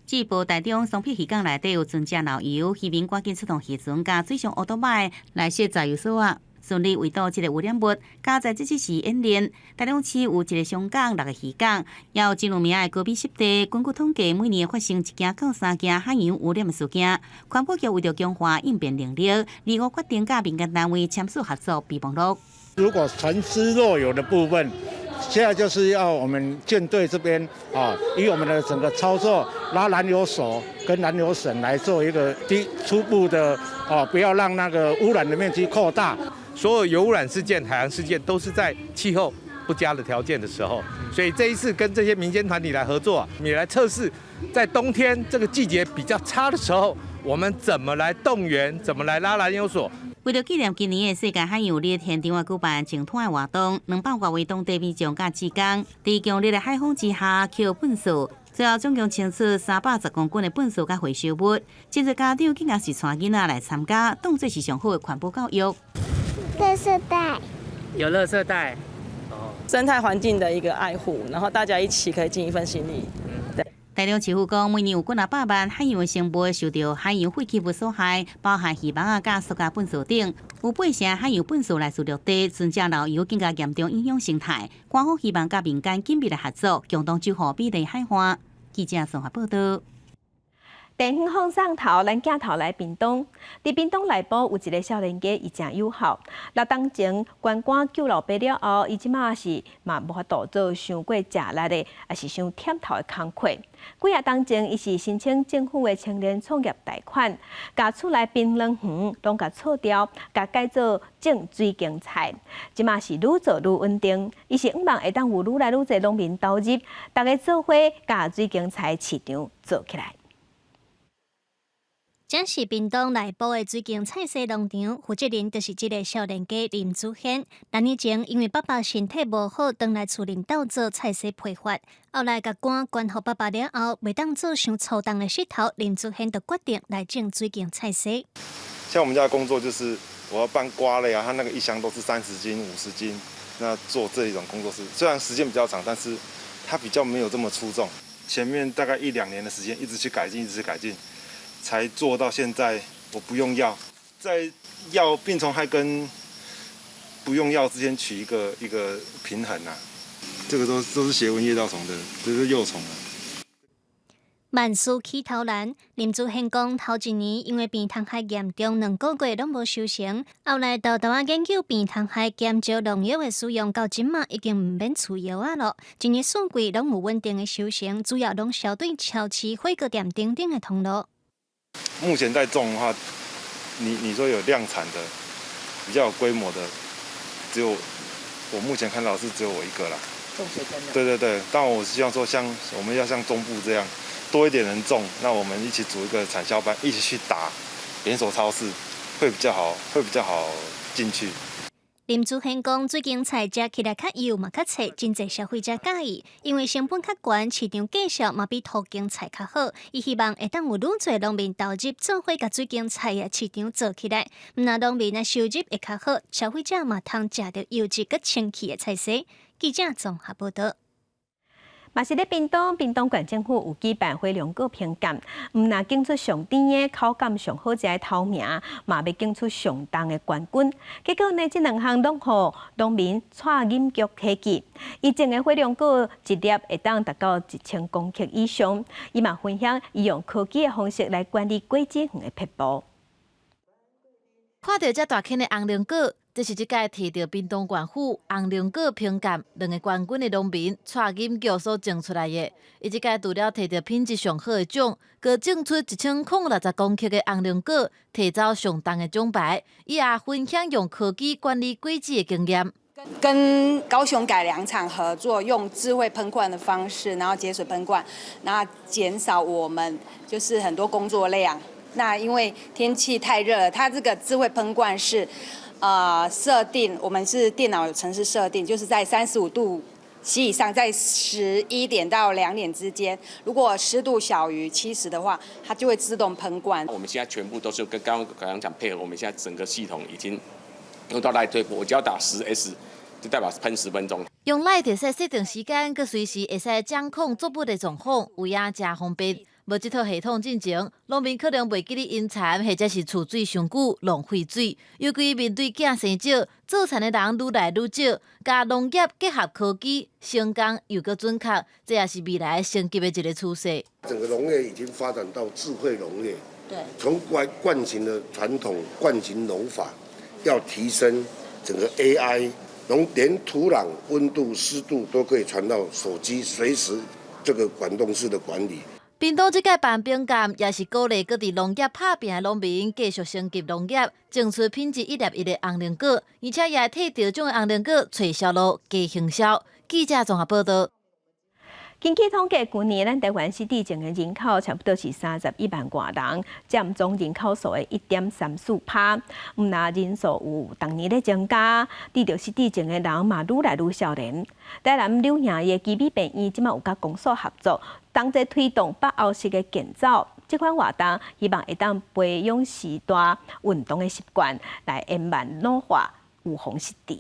這波台中雙埤漁港內底有船隻漏油，漁民趕緊出動漁船佮水上歐多擺來設炸油索仔。順利圍堵這个污染物。加在這次是演練，台中市有一个商港、六个漁港，也有真有名的高美濕地。根據統計，每年發生一件到三件海洋污染的事件。環保局為著強化應變能力，二五決定佮民間單位簽署合作備忘錄。如果船隻漏油的部分，現在就是要我們艦隊這邊啊，以我們的整個操作拉攔油索跟攔油繩來做一個低初步的啊，不要讓那個污染的面積擴大。所有油污染事件、海洋事件都是在氣候不佳的條件的時候，所以這一次跟這些民間團體來合作，也來測試，在冬天這個季節比較差的時候，我們怎麼來動員，怎麼來拉攔油索。為著紀念今年的世界海洋日，現場舉辦淨灘的活動，200外位當地民眾佮志工，佇強烈的海風之下抾糞埽，最後總共清出310公斤的糞埽佮回收物。真濟家長竟然是帶囡仔來參加，當作是上好的環保教育。垃圾袋，有垃圾袋，哦，生態環境的一個愛護，然後大家一起可以盡一份心力。對。台中市府講，每年有幾若百萬海洋生物受著海洋廢棄物所害，包含漁網仔佮塑膠糞埽等。有8成海洋糞埽來自陸地，船隻漏油更加嚴重影響生態。官方希望佮民間緊密的合作，共同守護美麗海岸。記者綜合報導。電遠放送頭，咱鏡頭來屏東。佇屏東內埔有一个少年家，伊誠有孝。6冬前捐肝救老爸了後，伊這馬是嘛無法度做傷過食力的，抑是傷忝頭的工課。幾仔冬前，伊是申請政府的青年創業貸款，共厝內檳榔園攏共鋤掉，共改做種水耕菜。這馬是愈做愈穩定。伊是向望會當有愈來愈濟農民投入，大家做伙共水耕菜市場做起來。這是屏東內埔的水耕菜西農場，負責人就是這个少年家林祖賢。6年前，因為爸爸身體無好，轉來厝裡鬥做菜西批發。後來共肝捐予爸爸了後，袂當做傷粗重的穡頭，林祖賢就決定來種水耕菜西。像我們家的工作就是我要搬瓜類啊，他那個一箱都是30斤、50斤，那做這一種工作是雖然時間比較長，但是它比較沒有這麼粗重。前面大概一兩年的時間，一直去改進，一直去改進。才做到現在，我不用藥，在藥病蟲害跟不用藥之間取一個平衡啊。這個都是斜紋葉稻蟲的，這是幼蟲啊。萬事起頭難，林祖賢講，頭一年因為病蟲害嚴重，2個月攏無收成。後來沓沓仔研究病蟲害減少農藥的使用，到這馬已經毋免除藥仔囉。一年四季攏有穩定的收成，主要攏銷對超市、火鍋店等等的通路。目前在種的話，你說有量產的、比較有規模的，只有我目前看到是只有我一個啦。種水耕的。對對對，但我希望說，像我們要像中部這樣，多一點人種，那我們一起組一個產銷班，一起去打連鎖超市，會比較好，會比較好進去。林祖賢講，水耕菜食起來較幼嘛較脆，真濟消費者佮意，因為成本較懸，市場價數嘛比土耕菜較好。伊希望會當有愈濟農民投入，做伙共水耕菜的市場做起來，毋但農民的收入會較好，消費者嘛通食著優質閣清氣的菜色。記者綜合報道。嘛是咧屏東，屏東縣政府有舉辦火龍果評鑑，毋但揀出上甜的、口感上好食的頭名，嘛欲揀出上重的冠軍。結果呢，這兩項攏予農民蔡錦玉提去。伊種的火龍果一粒會當達到1000公克以上。伊嘛分享，伊用科技的方式來管理果子園的撇步。看著遮大顆的紅龍果，這是這屆摕著屏東縣府紅龍果評鑑兩个冠軍的農民蔡錦玉所種出來的。伊這屆除了摕著品質上好的獎，閣種出1060公克的紅龍果，提走上重的獎牌。伊也分享用科技管理果子的經驗。跟高雄改良場合作，用智慧噴灌的方式，然後節水噴灌，然後減少我們就是很多工作量。那因為天氣太熱了，它這個智慧噴灌是，設定我們是電腦程式設定，就是在35度C 以上，在11點到2點之間，如果濕度小於70的話，它就會自動噴灌。我們現在全部都是跟剛剛改良場配合，我們現在整個系統已經用到 LINE 推播，我只要打10S，就代表噴10分鐘。用 LINE 會使設定時間，閣隨時會使掌控作物的狀況，有影誠方便。無這套系統進前，農民可能袂記得淹田，或者是儲水傷久，浪費水。尤其面對囝生少，做田的人愈來愈少，共農業結合科技，省工又閣準確，這也是未來升級的一个趨勢。整個農業已經發展到智慧農業，從慣行的傳統慣行農法，要提升整個 AI，連土壤溫度、濕度都可以傳到手機，隨時這個滾動式的管理。屏東這屆辦評鑑，也是鼓勵各地農業拍拚的農民繼續升級農業，種出品質一粒一的紅龍果，而且也會替著種的紅龍果揣銷路、加行銷。記者綜合報道。根據統計，舊年咱台灣失智症的人口差不多是31萬外人，佔總人口數的1.34%。毋但人數有逐年咧增加，得著失智症的人嘛愈來愈少年。台南柳營的基美病院這馬有佮公所合作，同齊推動北歐式的健走。這款活動希望會當培養序大運動的習慣，來延慢老化，預防失智。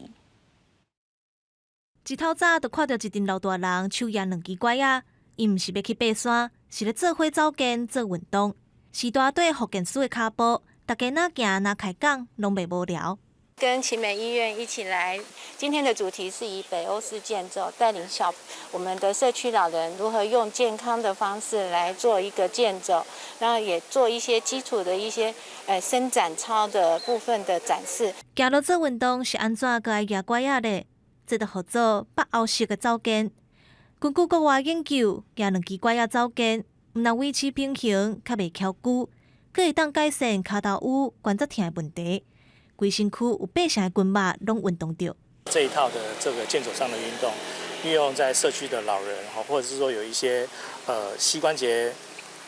一透早就看著一陣老大人手舉兩支拐仔，𪜶毋是欲去爬山，是咧做伙走健做運動。序大對復健師的跤步，大家若行若開講，攏袂無聊。跟奇美醫院一起來，今天的主題是以北歐式健走，帶領小我們的社區老人如何用健康的方式來做一個健走，然後也做一些基礎的一些伸展操的部分的展示。行路做運動是按怎閣愛舉拐仔咧？這就號做北歐式的走健。根據國外研究，舉兩支拐仔走健，毋但維持平衡，較袂蹺龜，閣會當改善跤頭趺關節疼的問題。規身軀有八成的筋肉攏運動著。這一套的這個健走上的運動，利用在社區的老人，或者是說有一些膝關節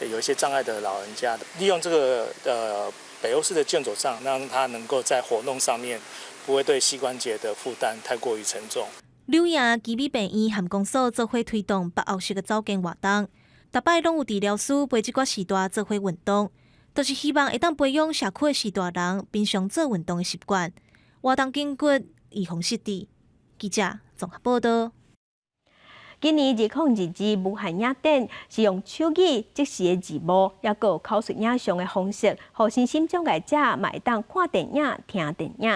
有一些障礙的老人家，利用這個北歐式的健走杖，讓他能夠在活動上面不會對膝關節的負擔太過於沉重。柳營奇美病院和公所做伙推動北歐式的走健活動，逐擺攏有治療師陪這寡序大做伙運動。就是希望會當培養社區的序大人平常做運動的習慣，活動筋骨預防失智。記者綜合報道。今年2022無限影展是用手語即時的字幕，抑閣有口述影像的方式，予身心障礙者嘛會當看電影、聽電影。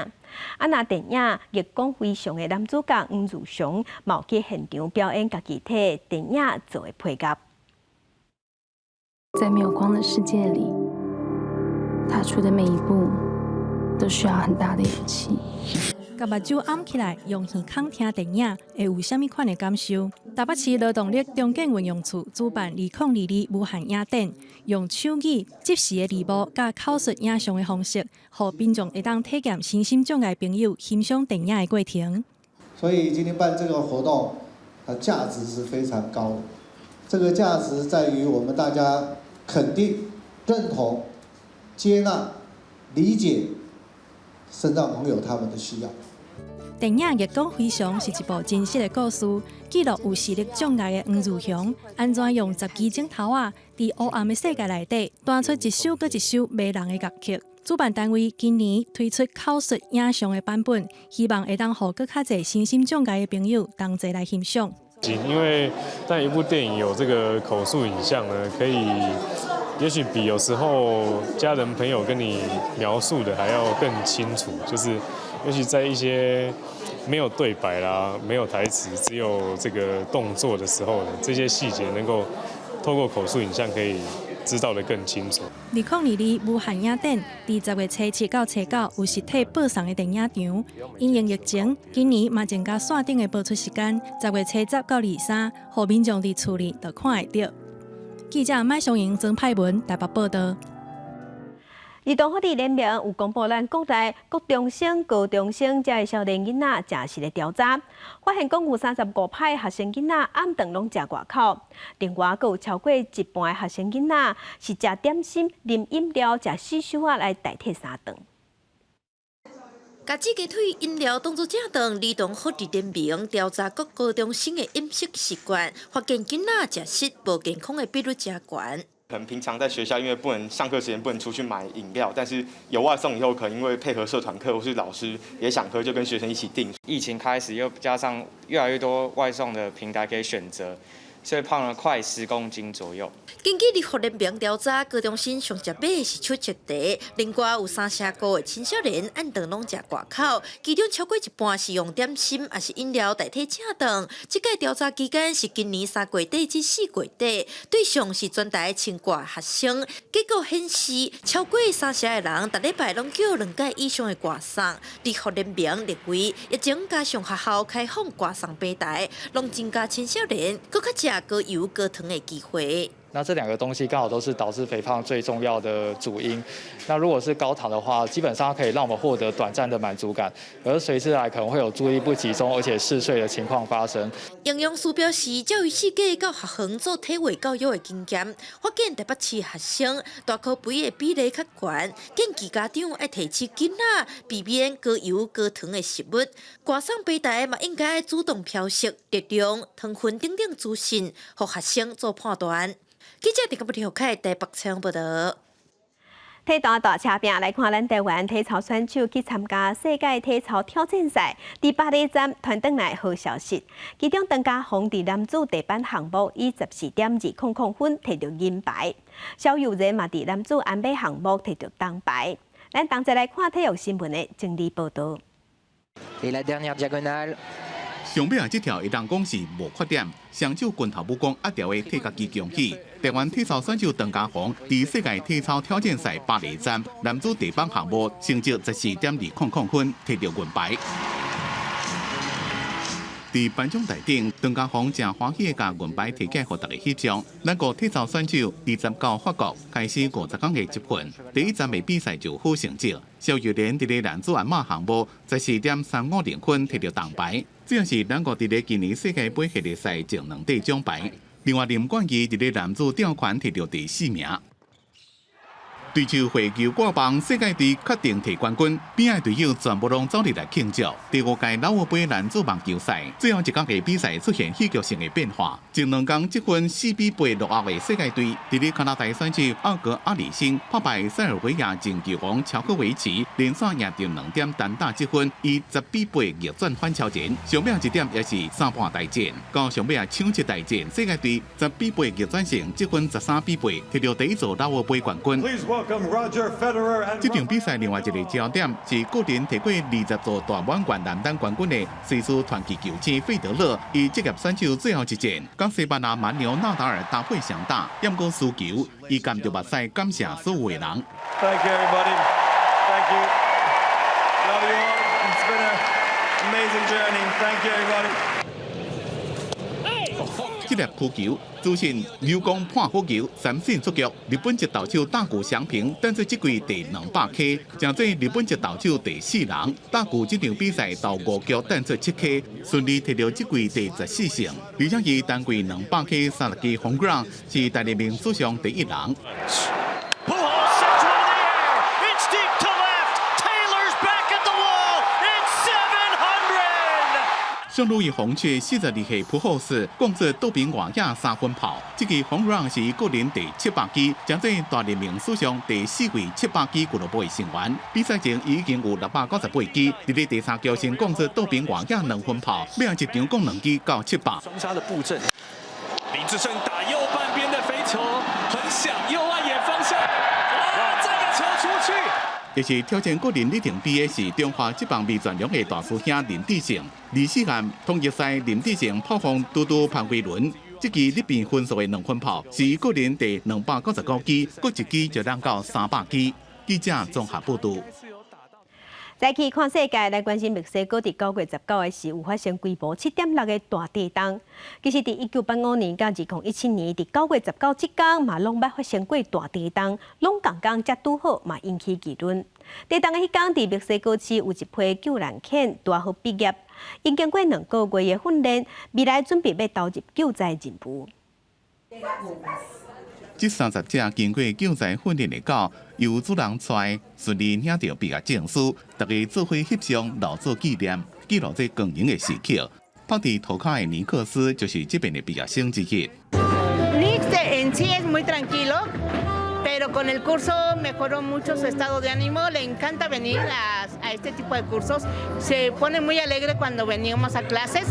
啊，若電影逆光飛翔的男主角黃如祥，嘛有去現場表演家己替電影做的配樂。在沒有光的世界裡，踏出的每一步都需要很大的勇氣。共目睭掩起來，用耳孔聽電影，會有啥物款的感受？台北市勞動力重建運用處主辦2022無限影展，用手語即時的字幕佮口述影像的方式，予民眾會當體驗身心障礙朋友欣賞電影的過程。所以今天辦這個活動，它價值是非常高的。這個價值在於我們大家肯定、認同、接納、理解身障朋友他們的需要。電影《逆光飛翔》是一部真實的故事，記錄有視力障礙的黃如雄，按怎用10支指頭仔，佇烏暗的世界內底，彈出一首閣一首迷人的樂曲。主辦單位今年推出口述影像的版本，希望會當予閣較濟身心障礙的朋友同齊來欣賞。因為當一部電影有這個口述影像呢，可以也許比有時候家人朋友跟你描述的還要更清楚，就是尤其在一些沒有對白啦、沒有台詞，只有這個動作的時候呢，這些細節能夠透過口述影像可以知道得更清楚。2022無限影展，佇10月初七到初九有實體播送的電影場。因應疫情，今年嘛增加線頂的播出時間，10月初十到23，予民眾佇厝裡就看會著。記者麥松瑩、曾派文台北報道。兒童福利聯盟有公布咱國內國中生、高中生遮的少年囡仔食食的調查，發現講有35%學生囡仔暗頓攏食外口，另外閣有超過一半的學生囡仔是食點心、啉飲料、食死鏽仔來代替三頓。共煮雞腿、飲料當做正頓，兒童福利聯盟調查各高中生的飲食習慣，發現囡仔食食無健康的比率誠懸。可能平常在學校，因為不能上課時間不能出去買飲料，但是有外送以後，可能因為配合社團課或是老師也想喝，就跟學生一起訂。疫情開始又加上越來越多外送的平台可以選擇，所以胖了快10公斤左右。根據兒福聯盟調查，高中生上食買的是手切茶，另外有35%的青少年暗頓攏食外口，其中超過一半是用點心抑是飲料代替正頓。這屆調查期間是今年3月底至4月底，對象是全台千掛學生。結果顯示，超過三成的人，逐禮拜攏叫兩改以上的外送。兒福聯盟認為，疫情加上學校開放外送平台，攏增加青少年閣較食高油高糖的機會。那這兩個東西剛好都是導致肥胖最重要的主因。那如果是高糖的話，基本上可以讓我們獲得短暫的滿足感，而隨之來可能會有注意力不集中，而且嗜睡的情況發生。營養師表示，照伊設計到學校做體位教育的經驗，發現台北市學生大箍肥的比例較懸，建議家長愛提醒囡仔避免高油高糖的食物。外送平台嘛應該主動標示熱量、糖分等等資訊，予學生做判斷。記者鄭國凱台北採訪報道。體壇大車拼來看，咱台灣體操選手去參加世界體操挑戰賽，佇巴黎站傳轉來好消息。其中陳嘉弘佇男子地板項目以14.200分摕著銀牌，蕭祐仁嘛佇男子鞍馬項目摕著銅牌。咱同齊來看體育新聞的整理報導。上尾仔這條會當講是無缺點，雙手拳頭武功壓調的替家己恭喜。台灣體操選手鄧家宏佇世界體操挑戰賽巴黎站男子地板項目成績14.200分，摕著銀牌。佇頒獎台頂，鄧家宏誠歡喜的共銀牌提起來予大家翕相。咱國體操選手29法國開始50工的集訓，第一站的比賽就好成績。蕭玉蓮佇咧男子鞍馬項目14.350分摕著銅牌，這也是咱國佇咧今年世界盃系列賽前兩塊獎牌。另外林冠儀佇咧男子吊環摕著第四名。對手火球掛棒，世界隊確定提冠軍，邊仔隊友全部攏走入來慶祝。第五屆老撾盃男子網球賽最後一工的比賽出現戲劇性的變化，前兩工積分4比8落後的世界隊，佇咧加拿大選手奧格阿里星拍敗塞爾維亞前球王喬科維奇，連續贏著兩點單打積分，以10比8逆轉反超前。上尾一點也是三盤大戰，到上尾搶七大戰，世界隊10比8逆轉勝，積分13比8，摕著第一座老撾盃冠軍。這場比賽另外一個焦點是個人提過20座大滿貫男單冠軍的瑞士傳奇球星費德勒，伊職業選手最後一戰，佮西班牙蠻牛納達爾搭配上打，毋過輸球，伊含著目屎感謝所有的人。 Thank you, everybody. Thank you. Love you all. It's been an amazing journey. Thank you, everybody. 這粒曲球，主審劉光判好球，三振出局。日本籍投手大谷翔平，單做這季第200 K，成做日本籍投手第四人。大谷這場比賽投五局，單出7 K，順利摕著這季第14勝。而且伊單季200 K 30支 home run，是大聯盟史上第一人。 Pujols sends one in the air. It's deep to left. Taylor's back at the wall. It's 700. 上路以紅雀42歲普霍斯，摃出倒邊外野三分炮，這支 home run 是伊個人第700支，成做大聯盟史上第四位700支俱樂部的成員。比賽前已經有698支，佇咧第三局先摃出倒邊外野兩分炮，尾仔一場摃兩支到700。雙殺的布陣，林智勝打右半邊的飛球，很響，右外野方向，哇，這個球出去。也是挑戰個人里程碑的是中華職棒味全龍的大師兄林智勝。24號統一賽林智勝炮轟嘟嘟潘威倫，這支日變分數的兩分炮是伊個人第299支，閣一支就兩到300支。記者綜合報導。再去看世界，來關心墨西哥佇9月19的時有發生規模7.6的大地動。其實，佇1985年佮2017年，佇9月19這工嘛，攏捌發生過大地動，攏仝工才拄好嘛引起議論。地動的彼工，佇墨西哥市有一批救難犬拄好畢業，𪜶經過2個月的訓練，未來準備欲投入救災任務。這30隻經過救災訓練的狗，由主人帶，順利領著畢業證書，大家做伙翕相留作紀念，記錄這光榮的時刻。趴佇塗跤的尼克斯就是這邊的畢業生之一。 Nick en sí es muy tranquilo, pero con el curso mejoró mucho su estado de ánimo. Le encanta venir a este tipo de cursos. Se pone muy alegre cuando venimos a clases.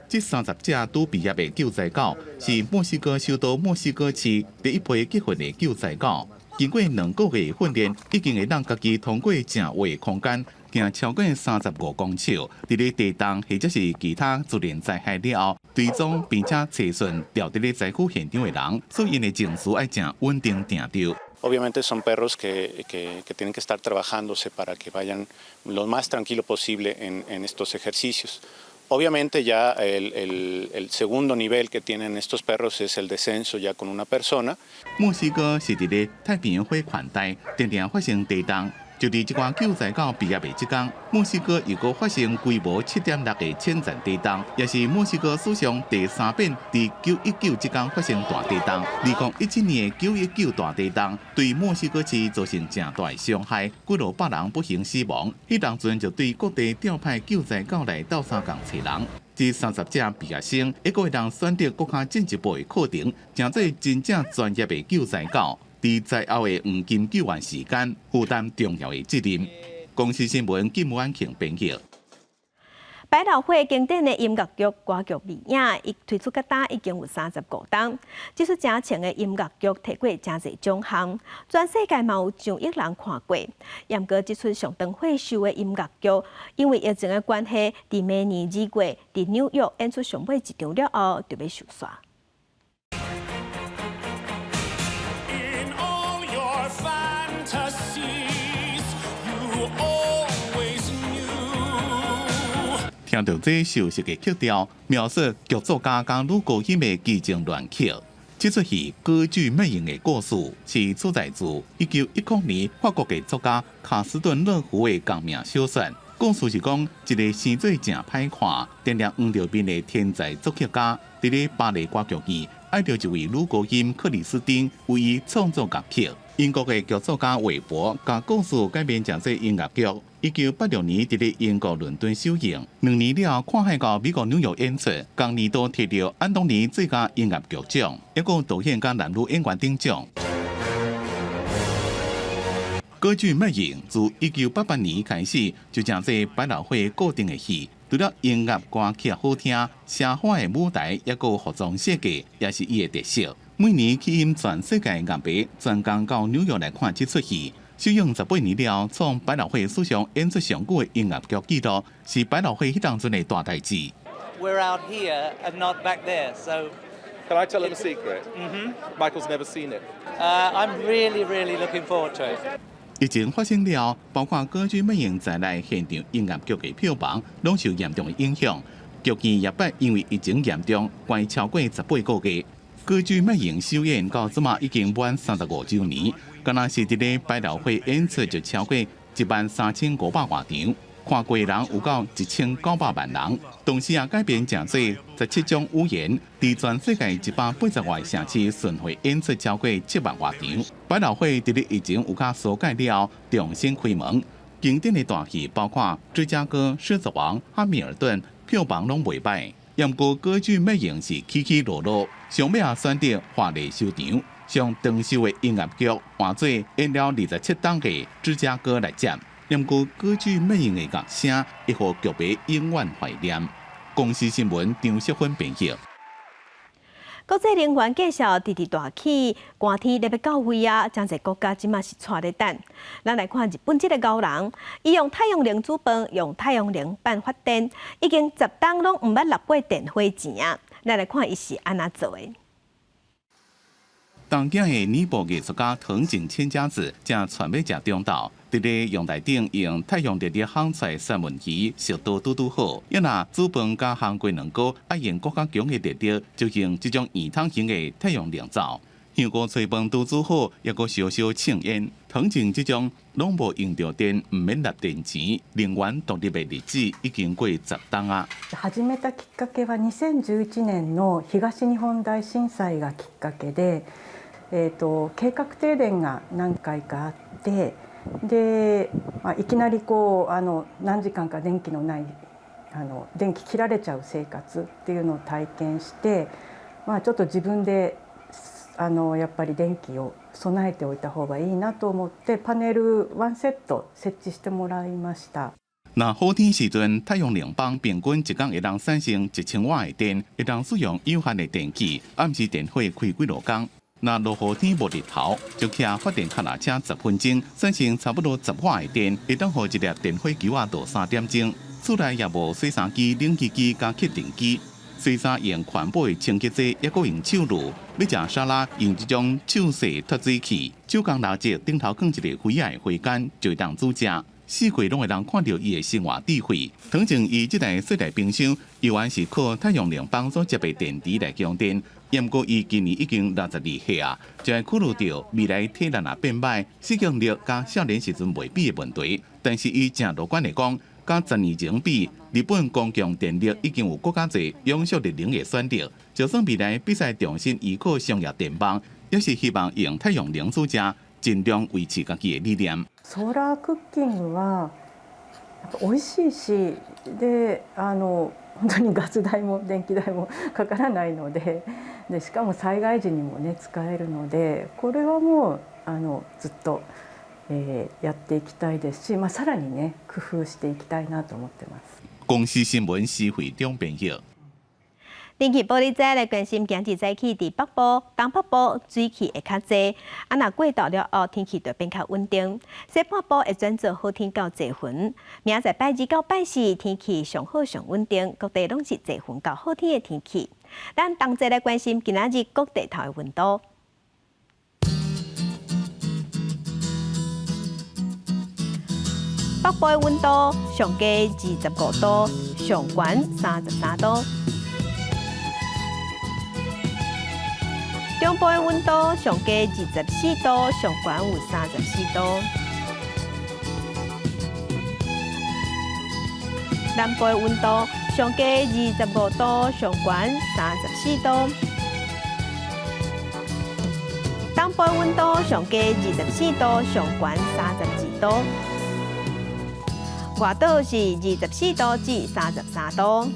這30隻拄畢業的救災狗，是墨西哥首都墨西哥市第一批集訓的救災狗。經過2個月訓練，已經會當家己通過誠狹的空間，行超過35公尺。佇咧地動或者是其他自然災害了後，追蹤並且找尋著佇咧災區現場的人，所以𪜶的情緒愛誠穩定定著。 Obviamente son perros que tienen que estar trabajándose para que vayan lo más tranquilo posible en estos ejercicios. Obviamente ya el segundo nivel que tienen estos perros es el descenso ya con una persona. 墨西哥是佇咧太平洋火環帶，定定發生地動。就佇這寡救災狗畢業的這工，墨西哥又閣發生規模7.6的淺層地動，也是墨西哥史上第三遍佇9·19這工發生大地動。2017年的9·19大地動對墨西哥市造成誠大的傷害，幾落百人不幸死亡。彼當陣就對各地調派救災狗來鬥相共揣人。這30隻畢業生，會閣會當選擇閣較進一步的課程，成做真正專業的救災狗。佇災後的黃金救援時間，負擔重要的責任。公視新聞金安慶編譯。百老匯經典的音樂劇歌劇魅影，伊推出到今已經有35冬。這齣真情的音樂劇提過誠濟獎項，全世界嘛有上億人看過。毋過這齣上燈火秀的音樂劇，因為疫情的關係，佇明年2月佇紐約演出上尾一場了後，就欲收煞。 In all your fantasies, you always knew. 聽著這熟悉的曲調，描述劇作家佮女高音的激情戀曲。這齣戲歌劇魅影的故事，是取材自1910年法國的作家卡斯頓樂福的同名小說。故事是講一个生做誠歹看、定定黃著面的天才作曲家，佇咧巴黎歌劇院愛著一位女高音克里斯汀，為伊創作樂曲。英國的劇作家韋伯共故事改編成做音樂劇，1986年佇咧英國倫敦首映，2年了後跨海到美國紐約演出，同年度提著安東尼最佳音樂劇獎，抑閣導演佮男女演員等獎。歌劇魅影自1988年開始就成做百老匯固定的戲，除了音樂歌曲好聽，奢華的舞台抑閣服裝設計也是伊的特色。每年吸引全世界樂迷專工到紐約來看這齣戲。首演18年了，創百老匯史上演出上久的音樂劇紀錄，是百老匯彼當陣的大代誌。 We're out here and not back there, so. Can I tell them a secret? Mm-hmm. Michael's never seen it. I'm really, really looking forward to it. 疫情發生了，包括歌劇魅影在內，現場音樂劇的票房攏受嚴重的影響。劇院也捌因為疫情嚴重，關超過18個月。歌劇魅影首演到這馬已經滿35週年，敢若是佇咧百老匯演出就超過1萬3500外場，看過人有夠1900萬人。同時也改編成做17種語言，佇全世界180外城市巡迴演出超過7萬外場。百老匯佇咧疫情有較紓解了後，重新開門。經典的大戲包括《芝加哥》《獅子王》《漢密爾頓》，票房攏袂䆀。毋過歌劇魅影是起起落落，上尾也選擇華麗收場，上長壽的音樂劇換做演了27冬的《芝加哥》來接。毋過歌劇魅影的樂聲，會予劇迷永遠懷念。公視新聞張淑芬編譯。國際能源價數直直大起，寒天咧欲到位啊！誠濟國家這馬是掣咧等。咱來看日本這个𠢕人，伊用太陽能煮飯，用太陽能板發電，已經10冬攏毋捌納過電費錢啊！咱來看伊是按怎做的。東京的尼泊藝術家藤井千家子正傳欲食中晝，佇咧陽台頂用太陽熱力烘出來三文魚，熟度拄拄好。伊若煮飯佮烘雞卵糕，愛用閣較強的熱力，就用這種圓筒型的太陽能灶。香鍋炊飯拄煮好，抑閣燒燒衝煙。藤井這種攏無用著電，毋免納電錢，能源獨立的日子已經過10冬啊。始めたきっかけは2011年の東日本大震災がきっかけで、計画停電が何回かあって、で、まあ、いきなりこう何時間か電気のない電気切られちゃう生活っていうのを体験して、まあ、ちょっと自分でやっぱり電気を備えておいた方がいいなと思って、パネルワンセット設置してもらいました。若好天時陣，太陽能板平均一工會當產生1000瓦的電，會當使用有限的電器，暗時電火開幾落工。若落雨天無日頭，就騎發電腳踏車10分鐘，產生差不多10瓦的電，會當予一粒電火球仔落3點鐘。厝內也無洗衫機、冷氣機佮吸塵機，洗衫用環保的清潔劑，抑閣用手濾。欲食沙拉用這種手洗脫水器，手工垃圾頂頭囥一個灰仔的灰間，就會當煮食。四季攏會當看著伊的生活智慧。藤井伊這台細台冰箱，猶原是靠太陽能板所接的電池來供電。毋過伊今年已經62歲啊，就愛考慮著未來體力若變䆀，適應力佮少年時陣袂比的問題。但是伊誠樂觀的講，佮10年前比，日本公共電力已經有閣較濟永續熱能的選擇。就算未來必須重新依靠商業電網，也是希望用太陽能煮食，盡量維持家己的理念。ソーラークッキングはやっぱ美味しいし、で、本当にガス代も電気代もかからないので、でしかも災害時にもね使えるので、これはもうずっと、やっていきたいですし、まあ、さらにね工夫していきたいなと思ってます。公視新聞施惠中編譯。天氣報你知來關心，今日早起佇北部、東北部水汽會較濟，啊，若過晝了後，天氣就變較穩定。西半部會轉做好天到濟雲。明仔載拜二到拜四天氣上好上穩定，各地攏是濟雲到好天的天氣。咱同齊來關心今仔日各地頭的溫度。北部的溫度上低25度，上懸33度。中部的溫度上低24度，上懸有34度。南部的溫度上低25度，上懸34度。東部的溫度上低24度，上懸32度。外島是24度至33度。